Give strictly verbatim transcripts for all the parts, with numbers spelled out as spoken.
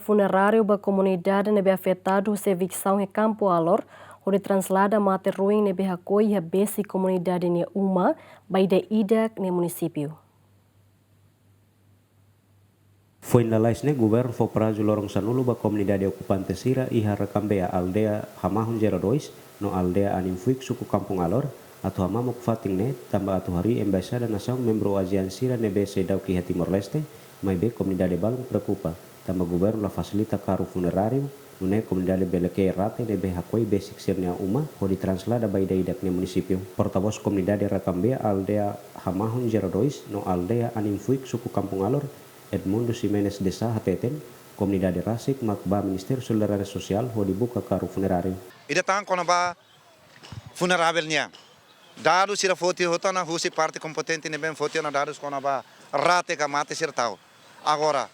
funeráriu ba komunidade ne'ebé afetadu husi eviksaun iha Kampu Alor, hodi traslada mate-ruin ne'ebé hakoi iha besik komunidade nia uma ba ida-idak nia munisípiu. Foin lalais ne'e, governu fó prazu loron sanulu ba komunidade okupante sira iha Rakambea, aldeia Hamahun zero dois, no aldeia Aninfuik, suku Kampung Alor, atu hamamuk fatin ne'e, tanba atu harii embaixada nasaun membru ASEAN sira ne'ebé seidauk iha Timor-Leste, maibé komunidade balun preokupa, tanba governu la fasilita karru funeráriu, nune'e komunidade bele ke'e rate ne'ebé hakoi besik sira-nia uma, hodi traslada ba ida-idak nia munisípiu. Portavós komunidade Rakambea, aldeia Hamahun zero dois, no aldeia Aninfuik, suku Kampung Alor, Edmundo Ximenes de Sá hateten, komunidade rasik mak bá Ministériu Solidariedade Sosiál hodi buka karru funeráriu. Ida tan kona-ba funerável nian. Dadus sira foti hotu ona husi parte kompetente ne'ebé foti ona dadus kona-ba rate ka mate sira tau. Agora,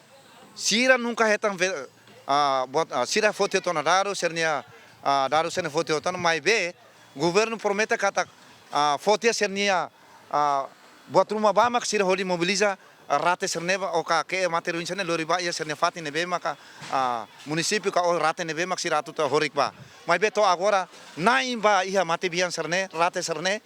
sira nunka hetan ve-, ah, buat, ah, sira foti hotu ona dadus, sira-nia, ah, dadus sira foti hotu ona, maibé governu promete katak, ah, foti sira-nia, ah, buat ruma ba mak sira hodi mobiliza, ah, rate sira-ne'e ba, ou ka ke'e mate-ruin sira-ne'e lori ba iha sira-nia fatin ne'ebé maka, ah, munisípiu ka ou rate ne'ebé mak sira atu to'o horik ba. Maibé to'o agora, na'in ba iha matebian sira-ne'e, rate sira-ne'e,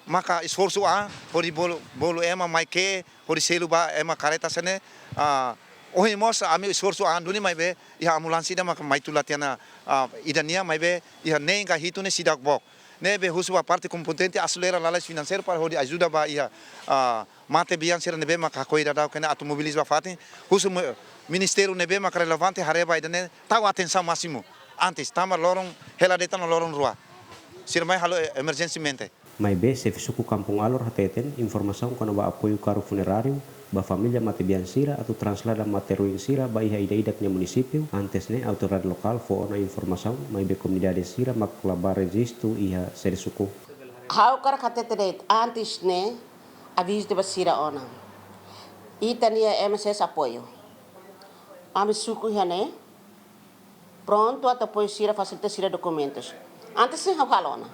maka esforsu an, hodi bolu, bolu ema mai ke'e, hodi selu ba ema karreta sira-ne'e, ah, ohin mós ami esforsu an duni maibé, iha ambulánsia ida maka mai tula tiha ona, ah, ida nian maibé, iha neen ka hitu ne'e seidauk book. Ne'ebé husu ba parte kompetente aselera lalais finanseiru para hodi ajuda ba iha, ah, matebian sira ne'ebé maka hakoi daudauk ne'e atu mobiliza ba fatin. Husu mo-, ministériu ne'ebé maka relevante haree ba ida-ne'e tau atensaun másimu. Antes, tanba loron hela de'it ona loron rua. Sira mai halo e-, emerjensimente. Maibé, xefe suku Kampung Alor hateten, informasaun kona-ba apoiu karru funeráriu ba família matebian sira atu traslada mate-ruin sira ba iha ida-idak nia munisípiu, antes ne'e autoridade lokál fó ona informasaun, maibé komunidade sira mak la bá rejistu iha sede suku. Ha'u hakarak hatete de'it, antes ne'e avizu ba sira ona. Ita-nia M S S apoiu. Ami suku iha ne'e prontu atu apoiu sira, fasilita sira dokumentus. Antes ne'e ha'u halo ona.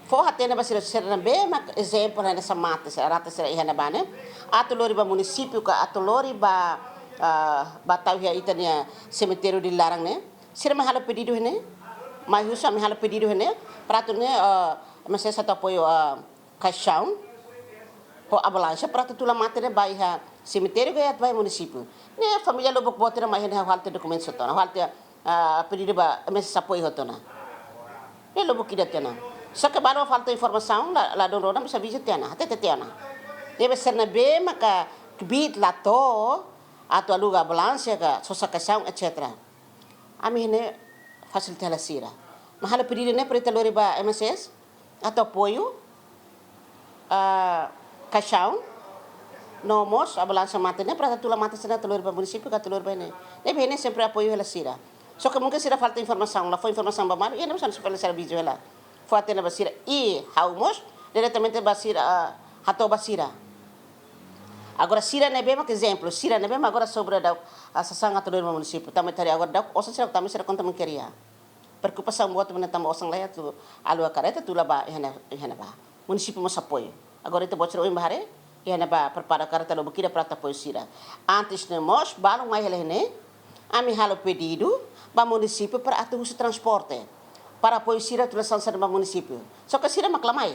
Fó hatene ba sira, sira ne'ebé mak ezemplu hanesan mate sira, rate sira iha ne'ebá ne'e. Atu lori ba munisípiu ka atu lori ba, ah, ba tau iha ita-nia semitériu Dili laran ne'e. Sira mai halo pedidu iha ne'e. Mai husu ami halo pedidu iha ne'e. Para atu ne'e, ah, M S S atu apoiu, ah, kaixaun, ho ambulánsia para atu tula mate ne'e ba iha semitériu ka atu ba iha munisípiu. Ne'e família lubuk boot ne'e mai iha ne'e halo tiha dokumentu hotu ona, halo tiha, ah, pedidu ba M S S apoiu hotu ona. Ne'e lubuk ida tiha ona. Só ke balu falta informasaun, la, ladún rona bisa avizu tiha ona, hatete tiha ona. Ne'ebé sira ne'ebé maka kbiit la to'o, atu aluga ambulánsia ka sosa kaixaun, et cetera. Ami iha ne'e fasilita hela sira. Mai halo pedidu ne'e para ita lori ba M S S, atu apoiu, ah, kaixaun, no mós ambulánsia mate ne'e para atu tula mate sira atu lori ba munisípiu ka atu lori ba ne'e. Ne'ebé ne'e sempre apoiu hela sira. Só ke mungkin sira falta informasaun, la fó informasaun ba malu, iha ne'e mós ami sei fali servisu hela. Fó hatene ba sira, i ha'u mós diretamente ba sira, ah, hato'o ba sira. Agora sira ne'ebé mak ezemplu, sira ne'ebé mak agora sobra daudauk, ah, sasán atu lori ba munisípiu, tanba ita haree agora daudauk osan sira, tanba sira konta mengkeria. Preokupasaun boot mak ne'e tanba osan laiha atu aluga karreta tula ba iha ne'e, iha ne'ebá. Munisípiu mós apoiu. Agora ita-boot sira ohin bá haree, iha ne'ebá prepara karreta lubuk ida para atu apoiu sira. Antes ne'e mós, balun mai hela iha ne'e, ami halo pedidu ba munisípiu para atu husu transporte. Para apoiu sira tula sasán sira ba munisípiu. Só ke sira mak la mai.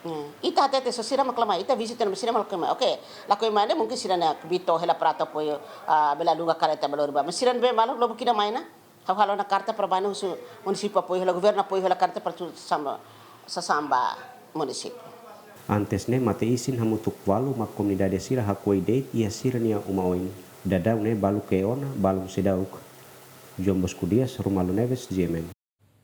Hmm. Ita hatete só sira mak la mai, ita avizu tiha ona sira mak la mai. Oke, lakohi mai ne'e mungkin sira-nia kbiit to'o hela para atu apoiu, ah, bele aluga karreta bá lori ba. Mas sira ne'ebé malu lubuk ida mai ona. Ha'u halo ona karta para bá ne'e husu munisípiu apoiu hela, governu apoiu hela karta para atu sasán ba, sasán ba munisípiu. Antes ne'e mate-isin hamutuk ualu mak komunidade sira hakoi de'it iha sira-nia uma oin. Daudaun ne'e balu ke'e ona, balun seidauk. João Bosco Dias, Romualdo Neves, G M N.